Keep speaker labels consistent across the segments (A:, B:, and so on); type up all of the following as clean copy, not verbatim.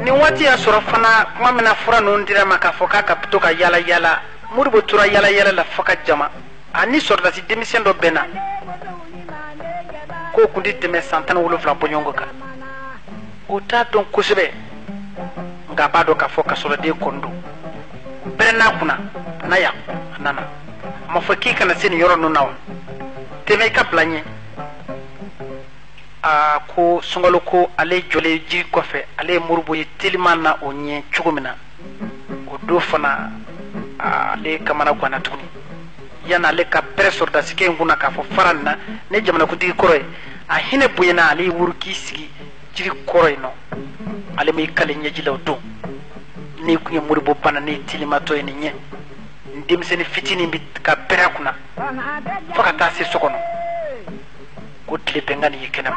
A: Nin waati y'a sɔrɔ fana tuma min na fura ninnu dira ma k'a fɔ k'a ka to ka yala yala, Modibo tora yala yala la fo ka jama. A ni sɔrɔdasi denmisɛn dɔ bɛnna k'o kun tɛ tɛmɛ san 17 bɔɲɔgɔnko kan. O t'a dɔn kosɛbɛ, nka a b'a dɔn k'a fɔ kasɔrɔden kɔni don. Pɛrɛnn'a kunna na yan, a nana. A ma fɔ k'i kana se nin yɔrɔ ninnu na wa? Tɛmɛ i ka bila n ɲɛ. A ko Sunkalo ko ale jɔlen jiri kɔfɛ, ale ye Modibo ye teliman na o ɲɛ cogo min na, o don fana ale kamana ganna tuguni. Yanni ale ka pɛrɛ sɔrɔdasikɛ in kunna k'a fɔ fara nin na ne jamanakuntigi kɔrɔ ye, a hinɛ bonyana, ale ye wuru k'i sigi jiri kɔrɔ yen nɔ. Ale m'i kale ɲɛji la o don. N'i kun ye Modibo bana ne telimatɔ ye nin ɲɛ, nin denmisɛnnin fitinin bɛ ka pɛrɛ a kunna fo ka taa se so kɔnɔ ko tile bɛn ka nin ye kɛnɛ ma.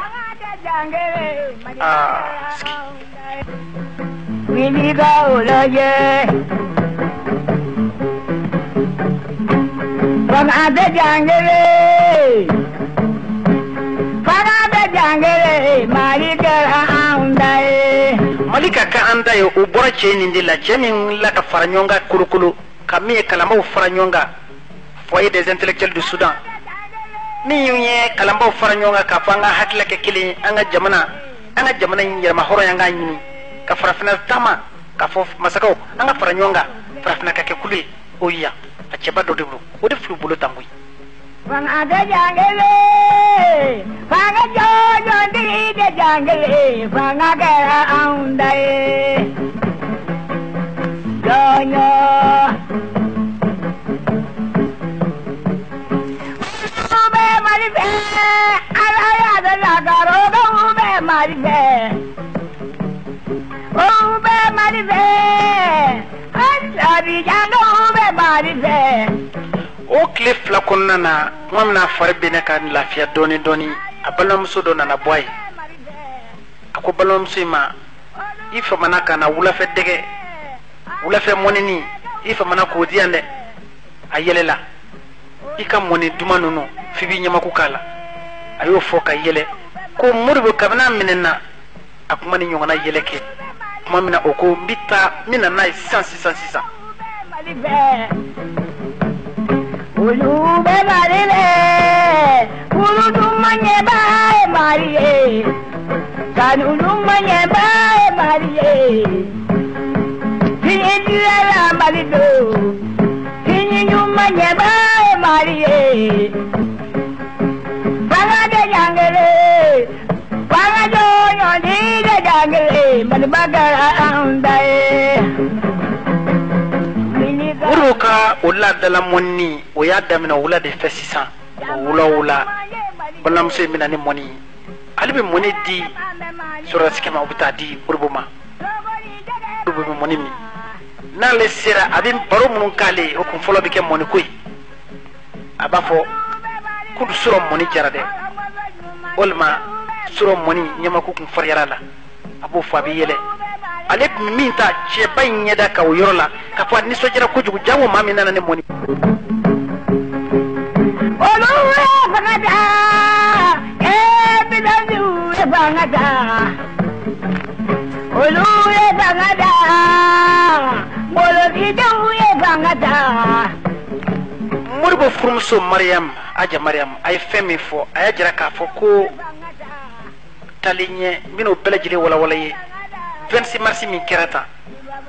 A: Aa sigi.
B: Wuli ka o lajɛ. Fanga tɛ jangele. Fanga tɛ jangele. Mali kɛra anw ta ye.
A: Mali ka kɛ an ta ye, o bɔra cɛ nin de la, cɛ min la ka fara ɲɔgɔn kan kolokolo, ka min ye kalanbaaw fara ɲɔgɔn kan, Foyer des intellectuels du Soudan, min ye kalanbaaw fara ɲɔgɔn kan k'a fɔ an ka hakilila kɛ kelen ye, an ka jamana in yɛrɛma hɔrɔnya an k'a ɲini, ka farafinna taama k'a fɔ masakɛw an ka fara ɲɔgɔn kan, farafinna ka kɛ kulu ye. O yan a cɛba dɔ de bolo, o de fili bolo tan koyi.
B: Fanga tɛ jangele. Fanga jɔjɔntigi tɛ jangele. Fanga kɛra anw ta ye. Jɔnyɔ. Bɛ Mali fɛ, Ala y'a dɔ lakaro bɛ Mali fɛ. O bɛ Mali fɛ, Abijangaw bɛ Mali fɛ.
A: O tile 2 kɔnɔna na, tuma min na a fari bɛ ne ka lafiya dɔɔni dɔɔni, a balimamuso dɔ nana bɔ a ye. A ko balimamuso in ma, i famana ka na wulafɛ dɛgɛ, wulafɛ mɔnini, i famana k'o di yan dɛ. A yɛlɛla, i ka mɔni duman ninnu f'i b'i ɲamaku k'a la. A y'o fɔ ka yɛlɛ ko Modibo kabini a minɛna a kuma ni ɲɔgɔnna yɛlɛ kɛ tuma min na, o ko n bɛ taa n bɛ na n'a ye sisan sisan sisan.
B: Mali fɛ. Olu bɛ Mali fɛ. Kulu duman ɲɛba ye Mali ye. Kanu duman ɲɛba ye Mali ye. Fini dilanla Mali don. Fini ɲuman ɲɛba ye Mali ye. Fanga tɛ jangele. Fanga jɔɲɔndi tɛ jangele. Maliba kɛra anw ta ye.
A: Modibo ka o laadala mɔnni, o y'a daminɛ wula de fɛ sisan. O wula wula, balimamuso in bɛ na ni mɔni ye. Ale bɛ mɔni di sɔrɔdasikɛ ma, o bɛ taa di Modibo ma. Modibo bɛ mɔni min, n'ale sera, a bɛ baro minnu k'ale ye, o kun fɔlɔ bɛ kɛ mɔniko ye. A b'a fɔ ko surɔ mɔni jara dɛ, walima surɔ mɔni ɲamaku kun fariyara la. A b'o fɔ, a bɛ yɛlɛ. Ale tun bɛ min ta cɛba in ɲɛda kan o yɔrɔ la, k'a fɔ a nisɔndiyara kojugu, jango maa min nana ni mɔni.
B: Olu ye fanga ta, ee bidɔntigiw ye fanga ta. Olu ye fanga ta, ngolotidenw ye fanga ta.
A: Modibo furumuso Mariam, Aja Mariam, a ye fɛn min fɔ, a y'a jira k'a fɔ ko talen ɲɛ n bɛn'o bɛɛ lajɛlen walawala ye. 26 mars min kɛra tan,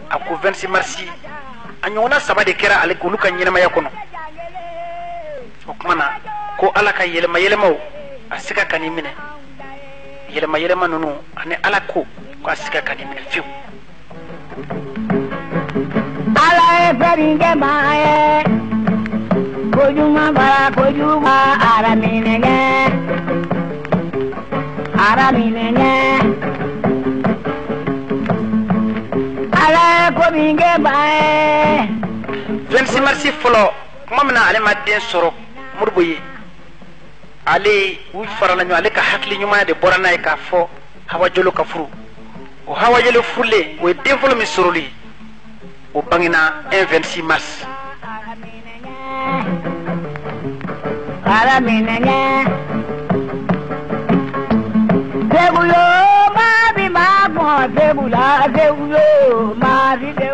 A: a ko 26 mars a ɲɔgɔnna 3 de kɛra ale olu ka ɲɛnamaya kɔnɔ. O tuma na ko Ala ka yɛlɛma yɛlɛmaw a siga ka nin minɛ, yɛlɛma yɛlɛma ninnu ani Ala ko ko a siga ka nin minɛ fiyewu.
B: Ala ye fɛn min kɛ maa ye, kojuman fara kojugu ara minɛ ɲɛ, ara minɛ ɲɛ. Ala ye ko min kɛ maa ye.
A: 26 mars fɔlɔ, tuma min na ale ma den sɔrɔ, Modibo ye ale u farala ɲɔgɔn, ale ka hakili ɲumanya de bɔra n'a ye k'a fɔ Hawa Jolo ka furu. O Hawa Jolo furulen, o ye den fɔlɔ min sɔrɔli ye, o bangena 1 26 mars.
B: Ara minɛ ɲɛ.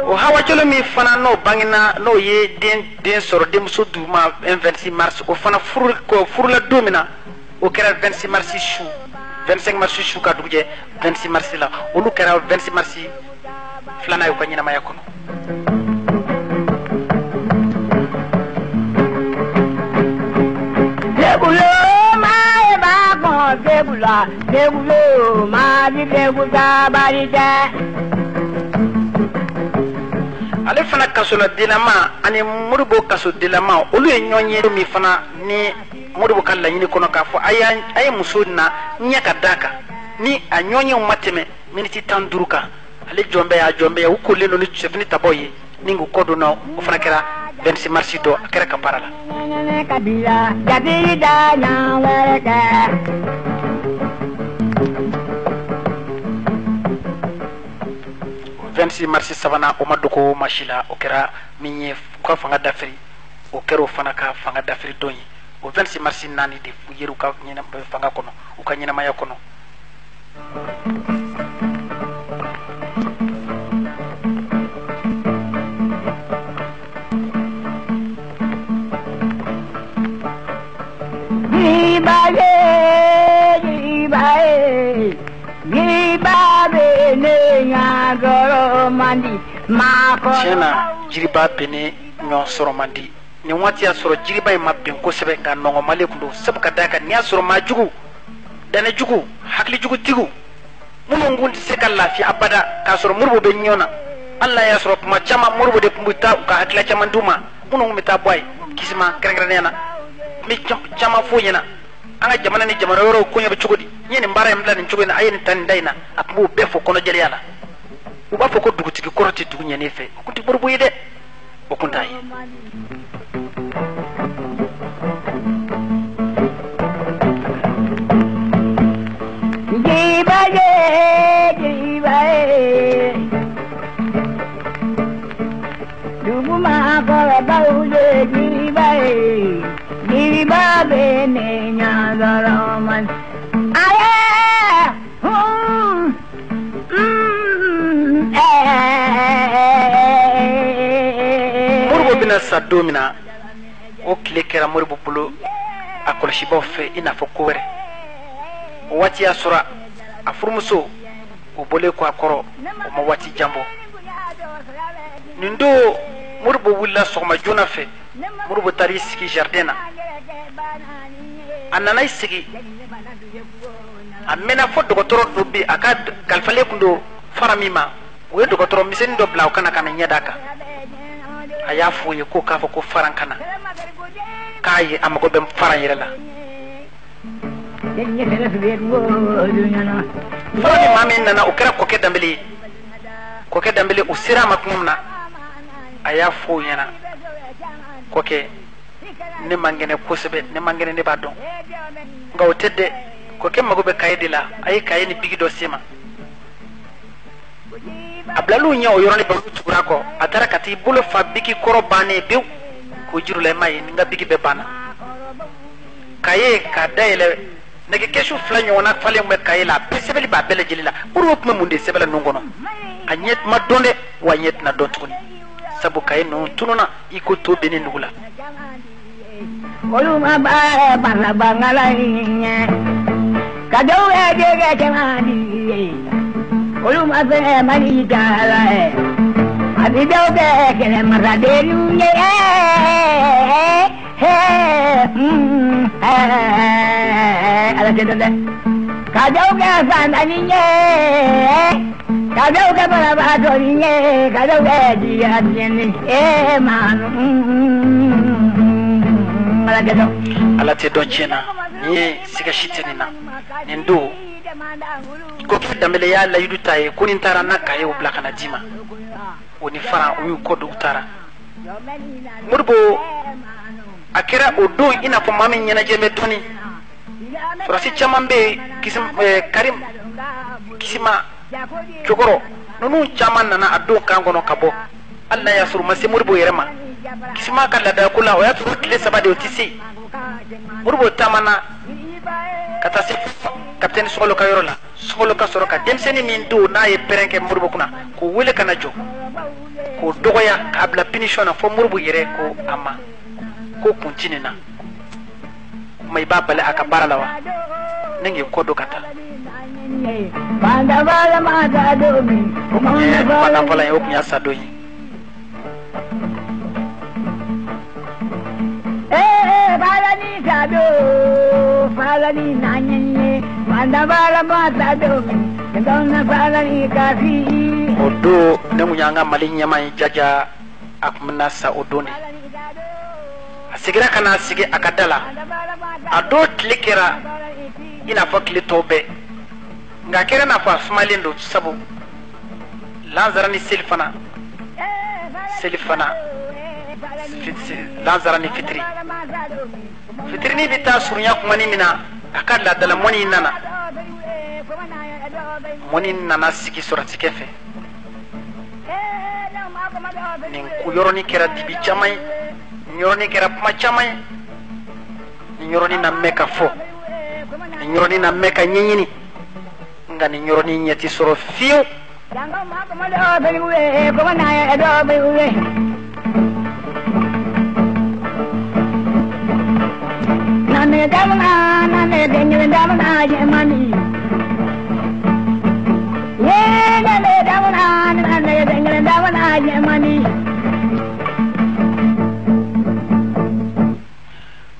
A: O Hawa Jalo min fana n'o bangena, n'o ye den sɔrɔ denmuso d'u ma 26 mars, o fana furu ko furula don min na, o kɛra 26 mars su, 25 mars su ka dugu jɛ 26 mars la. Olu kɛra 26 mars filanan ye u ka ɲɛnamaya kɔnɔ. Ale fana kasoladennama ani Modibo kasodenlama, olu ye ɲɔgɔn ye min fana ni Modibo ka laɲini kɔnɔ k'a fɔ a ye muso na ɲɛ ka d'a kan, ni a ɲɔgɔnyew ma tɛmɛ miniti 15 kan, ale jɔn bɛ a jɔn bɛ u kolen don ni sɛfini tabaw ye ni k'u kɔ donna. O fana kɛra 26 mars dɔ, a kɛra Kampala la. 26 mars sabanan, o ma dogo maa si la, o kɛra min ye u ka fanga dafiri, o kɛra o fana ka fanga dafiri don ye. O 26 mars naani de yer'u ka fanga kɔnɔ, u ka ɲɛnamaya kɔnɔ. Tiɲɛ na, jiriba bɛnnen ɲɔ sɔrɔ man di. Nin waati y'a sɔrɔ jiriba in ma bɛn kosɛbɛ, nka nɔngɔnmalen tun don, sabu ka d'a kan nin y'a sɔrɔ maa jugu, danɛ jugu, hakili jugutigiw minnu kun tɛ se ka lafiya abada k'a sɔrɔ Modibo bɛ ɲɔ na. Hali n'a y'a sɔrɔ tuma caman Modibo de tun bɛ taa u ka hakilila caman d'u ma, minnu tun bɛ taa bɔ a ye Kisima kɛrɛnkɛrɛnnenya na, n bɛ caman f'u ɲɛna an ka jamana ni jamana wɛrɛw koɲɛ bɛ cogo di, n ye nin baara in bila nin cogo in na, a ye nin ta nin da in na. A tun b'o bɛɛ fɔ kɔnɔjɛlenya la. U b'a fɔ ko dugutigi kɔrɔ tɛ dugu ɲɛnen fɛ. O kun tɛ Modibo ye dɛ, o kun t'a ye. Modibo bɛna sa don min na, o tile kɛra Modibo bolo a kɔlɔsibaw fɛ i n'a fɔ ko wɛrɛ. O waati y'a sɔrɔ a furumuso o bɔlen kɔ a kɔrɔ, o ma waati jan bɔ. Nin don, Modibo wulila sɔgɔma joona fɛ. Modibo taara i sigi jardin na. A nana i sigi, a mɛnna fɔ dɔgɔtɔrɔ dɔ bɛ a ka kalifalen tun don fara min ma. O ye dɔgɔtɔrɔ misɛnnin dɔ bila o kana ka na ɲɛ d'a kan. A y'a fɔ o ye ko k'a fɔ ko faran kana k'a ye, a mago bɛ faran yɛrɛ la. Fɔlɔ ni maa min nana, o kɛra Kɔkɛ Danbele ye. Kɔkɛ Danbele, o sera a ma tuma min na, a y'a fɔ o ɲɛna: "Kɔkɛ, ne man kɛnɛ kosɛbɛ, ne man kɛnɛ, ne b'a dɔn, nka o tɛ dɛ. Kɔkɛ mago bɛ kaye de la." A ye kaye ni bigi dɔ se ma. A bilal'u ɲɛ o yɔrɔnin bɛɛ, olu tugura kɔ. A taara ka t'i bolo fa bigi kɔrɔ bannen pewu k'o juru la: "I m'a ye, ni n ka bigi bɛɛ banna." Kaye k'a dayɛlɛ, nɛgɛ kɛsu 2 ɲɔgɔnna falen bɛ kaye la, a bɛɛ sɛbɛnni b'a bɛɛ lajɛlen la. Modibo tun bɛ mun de sɛbɛn la ninnu kɔnɔ? A ɲɛ ma dɔn dɛ, wa ɲɛ tɛna dɔn tuguni, sabu kaye ninnu tununa i ko to benni nugu la.
B: Olu ma baara bangala ɲɛ ka dɔw bɛ jɛgɛ caman di ye, olu ma fɛn Mali ta la, a bi dɔw kɛ kɛlɛ masadenw ye. Ala tɛ dɔn dɛ, ka dɔw kɛ fantani ye, ka dɔw kɛ banabaatɔni ye, ka dɔw kɛ jiyadiyɛni ye maanu. Ala tɛ dɔn.
A: Ala tɛ dɔn tiɲɛ na, nin ye siga si tɛ nin na. Nin don, Kɔkɛ Danbele y'a layidu ta ye ko ni n taara n'a kaye o bila ka na d'i ma, o ni fara o y'u kɔ don, u taara. Modibo, a kɛra o don i n'a fɔ maa min ɲɛnajɛ bɛ dɔɔni. Sɔrɔsi caman bɛ yen, Kisim, Karim, Kisima, Cokɔrɔ ninnu caman nana a don kan kɔnɔ ka bɔ, hali n'a y'a sɔrɔ u ma se Modibo yɛrɛ ma. Kisima ka laadako la, o y'a sɔrɔ tile 3 de, o tɛ se. Modibo taamana. Ka taa se kapitɛni Sogolo ka yɔrɔ la. Sogolo ka sɔrɔ ka denmisɛnnin min don n'a ye pɛrɛn kɛ Modibo kunna, k'o wele ka na jɔ, k'o dɔgɔya k'a bila punition na, fo Modibo yɛrɛ ko a ma ko kun ti nin na. Kuma i b'a bali a ka baara la wa? Ne k'i kɔ don ka taa. Kumakan ye o tun y'a sa don ye. O don ne kun y'an ka Mali ɲɛmaa ye jaja, a kun bɛna sa o don de. A seginna ka na sigi a ka da la. A don tile kɛra i n'a fɔ tile tɔw bɛɛ, nka a kɛra i n'a fɔ a sumalen don, sabu lansara ni selifana, selifana lansara ni fitiri, fitirini bɛ taa surunya kumani min na, a ka laadala mɔni nana, mɔni nana sigi sɔrɔsikɛ fɛ. Nin yɔrɔnin kɛra dibi caman ye, nin yɔrɔnin kɛra kuma caman ye, nin yɔrɔnin na mɛn ka fɔ, nin yɔrɔnin na mɛn ka ɲɛɲini, nka nin yɔrɔnin ɲɛ ti sɔrɔ fiyewu.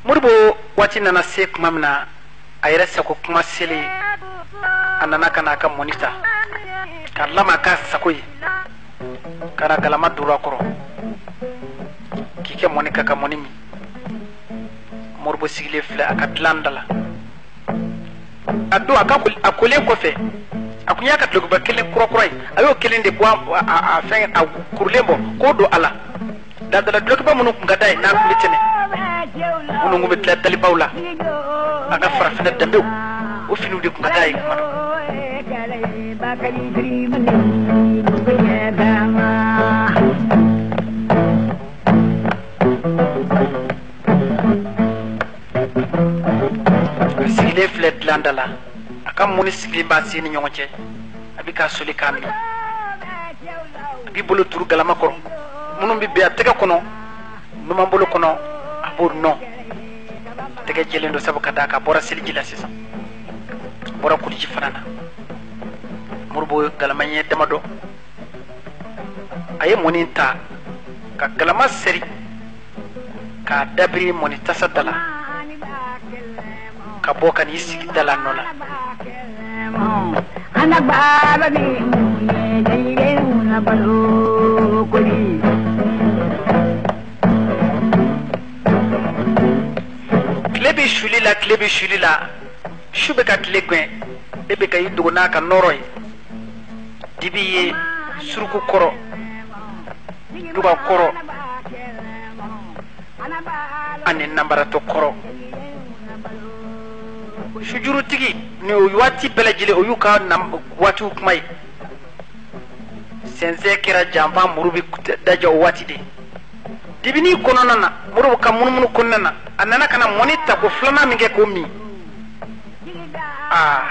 A: Modibo waati nana se tuma min na, a yɛrɛ sago kuma selen, a nana ka na a ka mɔni ta ka lama k'a sago ye, ka na galama duuru a kɔrɔ k'i kɛ mɔni kan ka mɔni min. Modibo sigilen filɛ a ka dilan da la. A don a ka a kolen kɔfɛ, a kun y'a ka dulokiba kelen kura kura ye, a y'o kelen de bɔ a fɛn a kurulen bɔ k'o don a la. Dadala dulokiba minnu kun ka d'a ye n'a kun bɛ tɛmɛ, minnu kun bɛ tila dalibaw la, a ka farafinna danbew, o finiw de kun ka d'a ye kuma dɔ. A sigilen filɛ dilan da la, a ka mɔni sigilen b'a sen ni ɲɔgɔn cɛ, a bɛ k'a soli k'a min, a b'i bolo turu galama kɔrɔ, minnu bɛ bɛn a tɛgɛ kɔnɔ, numan bolo kɔnɔ, a b'o nɔ. Tɛgɛ jɛlen don, sabu ka d'a kan a bɔra seliji la sisan, a bɔra koliji fana na. Modibo galama ɲɛ damadɔ, a ye mɔni ta ka galama seri k'a dabiri mɔni tasa da la, ka bɔ ka n'i sigi da la nɔ la. Tile bɛ suli la, tile bɛ suli la, su bɛ ka tile gɛn, e bɛ ka i dogo n'a ka nɔrɔ ye. Dibi ye suruku kɔrɔ, duga kɔrɔ ani nanbaratɔ kɔrɔ. Sujurutigi ni o waati bɛɛ lajɛlen, o y'u ka waatiw kuma ye. Sɛnsɛn kɛra janfa muru bɛ dajɔ o waati de. Dibini kɔnɔna na, Modibo ka munumunu kɔnɔna na, a nana ka na mɔni ta ko filanan min kɛ k'o min. Aa,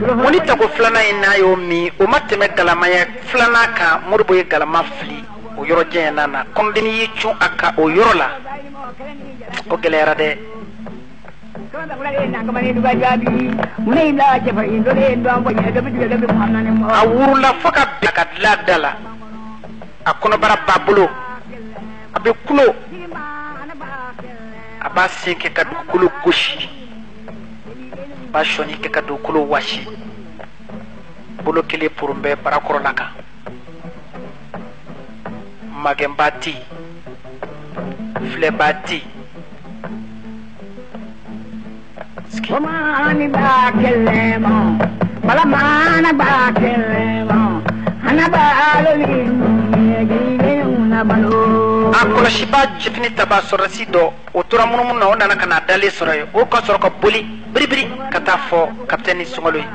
A: Mɔni tako filanan in n'a y'o min, o ma tɛmɛ galamaya filanan kan. Modibo ye galama fili o yɔrɔ janya na, kɔnɔdimi y'i cun a kan o yɔrɔ la, o gɛlɛyara dɛ. A wurula fo ka bin a ka dilan da la, a kɔnɔbara b'a bolo, a bɛ kulo, a b'a sen kɛ ka dugukolo gosi, a b'a sɔnni kɛ ka dugukolo wasi, bolo kelen porun bɛ barakɔrɔla kan. Magɛnba tɛ yen, filɛba tɛ yen. Kɔlɔsiba jefini taba sɔrɔdasi dɔ, o tora munumunu na, o nana ka na dalen sɔrɔ yen. O ka sɔrɔ ka boli biribiri ka taa fɔ kapitɛni Sunkalo ye: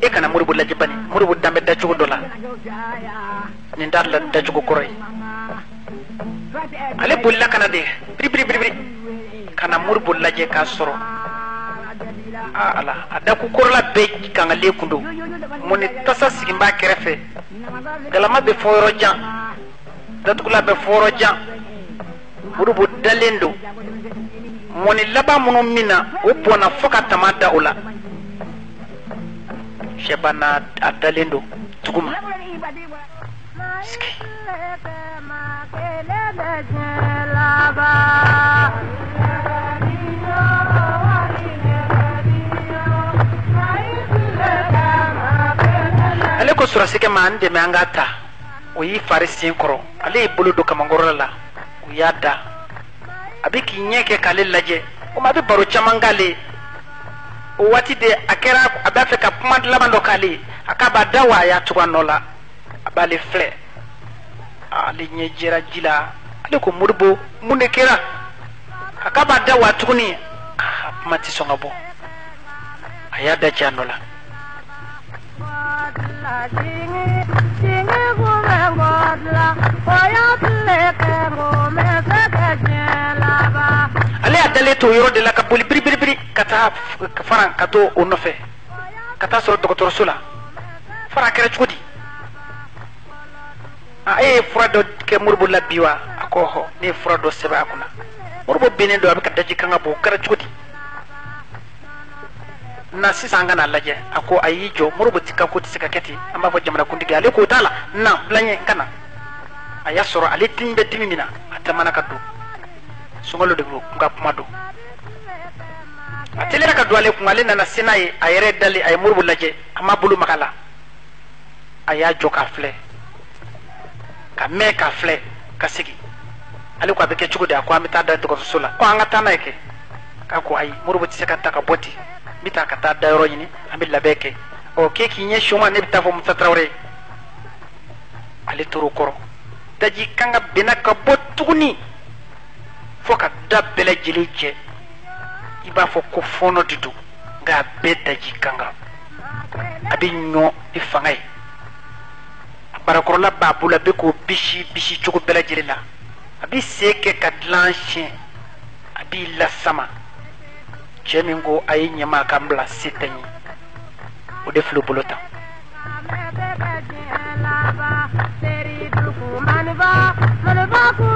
A: e kana Modibo lajɛ bani, Modibo dan bɛ dacogo dɔ la, nin t'a la dacogo kɔrɔ ye. Ale bolila ka na de biribiri biribiri ka na Modibo lajɛ k'a sɔrɔ aa ala, a daku kɔrɔla bɛɛ kangalen kun don, mɔni tasa sigin b'a kɛrɛfɛ, galama bɛ fɔ yɔrɔ jan, datugula bɛ fɔ yɔrɔ jan. Modibo dalen don, mɔni laban minnu min na, o bɔnna fo ka tama da o la. Sɛba n'a a dalen don duguma. Sigi. Ale ko sɔrɔsikɛ ma: an dɛmɛ, an k'a ta. O y'i fari sen kɔrɔ, ale y'i bolo don kamankɔrɔla la, u y'a da. A bɛ k'i ɲɛ kɛ k'ale lajɛ, komi a bɛ baro caman k'ale. O waati de a kɛra a b'a fɛ ka kuma laban dɔ k'ale ye. A k'a b'a da wa, a y'a tugu a nɔ la, a b'ale filɛ, ale ɲɛ jɛra ji la. Ale ko: Modibo, mun de kɛra? A k'a b'a da wa tuguni, a kuma tɛ sɔn ka bɔ. A y'a da cɛ a nɔ la. Ale y'a dalen to yɔrɔ de la ka boli biribiribiri ka taa faran ka to o nɔfɛ ka taa sɔrɔ dɔgɔtɔrɔso la. Fara kɛra cogo di? A e ye fura dɔ kɛ Modibo la bi wa? A ko hɔ, ne ye fura dɔ sɛbɛn a kunna. Modibo binnen don, a bɛ ka daji kan ka bɔ, o kɛra cogo di? Na sisan an ka n'a lajɛ. A ko a y'i jɔ, Modibo ti ka ko tɛ se ka kɛ ten, an b'a fɔ jamanakuntigi. Ale k'o t'a la, na bila ɲɛ n ka na. A y'a sɔrɔ ale dimi bɛ dimi min na, a tamana ka don. Sunkalo de don, n ka kuma don. A teliyara ka don ale kun, ale nana se n'a ye a yɛrɛ dalen. A ye Modibo lajɛ, a ma bolo maga la, a y'a jɔ k'a filɛ, ka mɛn k'a filɛ, ka segin. Ale ko a bɛ kɛ cogo di? A ko an bɛ taa da dɔgɔtɔrɔso la. Ko an ka taa n'a ye kɛ. K'a ko ayi, Modibo tɛ se ka ta ka bɔ ten, n bɛ taa ka taa dayɔrɔ ɲini, an bɛ labɛn kɛ. Ɔ k'e k'i ɲɛsin o ma, ne bɛ taa fɔ Musa Tarawele ye. Ale tor'o kɔrɔ, daji kan ka benna ka bɔ tuguni fo ka da bɛɛ lajɛlen jɛ, i b'a fɔ ko fɔɔnɔ de don, nka a bɛɛ daji kan kan, a bɛ ɲɔ ni fanga ye. A barakɔrɔla b'a bolo, a bɛ k'o bisi bisi cogo bɛɛ lajɛlen la, a bɛ sen kɛ ka dilan siɲɛ, a b'i lasama. Cɛ min ko a ye ɲɛmaa ka n bila, se tɛ n ye, o de filɛ bolo tan.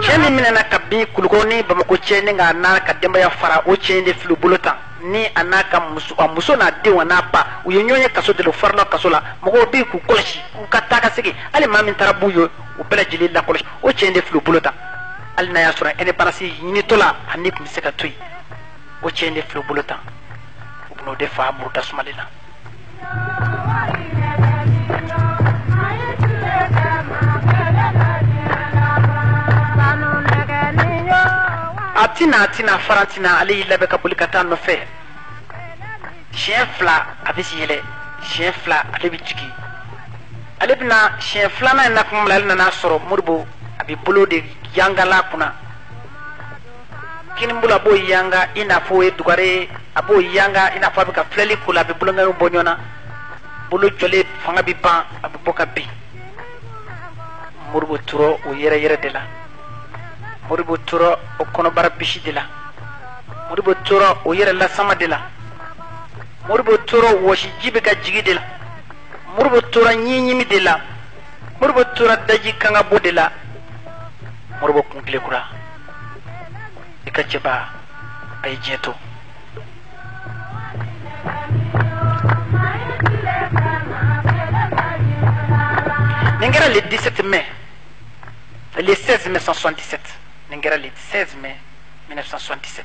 A: Cɛ min minɛna ka bin Kulukɔrɔ ni Bamakɔ cɛ ni k'a n'a ka denbaya fara, o cɛ in de filɛ bolo tan, ni a n'a ka muso, a muso n'a denw, a n'a ba, u ye ɲɔgɔn ye kaso de la, u farala kaso la. Mɔgɔw bɛ yen k'u kɔlɔsi u ka taa ka segin, hali maa min taara b'u ye, u bɛɛ lajɛlen lakɔlɔsi. O cɛ in de filɛ bolo tan, hali n'a y'a sɔrɔ indépendance ɲinitɔ la, a ni tun bɛ se ka to yen. O cɛ in de filɛ bolo tan, u bɛn'o de fa muru tasumalen na. A tɛna, a tɛna fara tɛna. Ale y'i labɛn ka boli ka taa nɔfɛ. Siɲɛ fila a bɛ yɛlɛ, siɲɛ fila ale bɛ jigin. Ale bɛna siɲɛ filanan in na kuma min na, ale nana sɔrɔ Modibo a bɛ bolo de yangala kunna. Kini bolo a b'o yanga i n'a fɔ o ye dugare ye, a b'o yanga i n'a fɔ a bɛ ka filɛli ko la, a bɛ bolonkɔniw bɔ ɲɔgɔn na. Bolo jɔlen, fanga bɛ ban, a bɛ bɔ ka bin. Modibo tora o yɛrɛ yɛrɛ de la, Modibo tora o kɔnɔbara bisi de la, Modibo tora o yɛrɛ lasama de la, Modibo tora wɔsiji bɛ ka jigi de la, Modibo tora ɲiɲimi de la, Modibo tora daji kanga bɔ de la. Modibo kun tile kura, i ka cɛba a ye diɲɛ to. Nin kɛra le 17 mai, le 16 mai 1977. Nin kɛra le 16 mai 1977.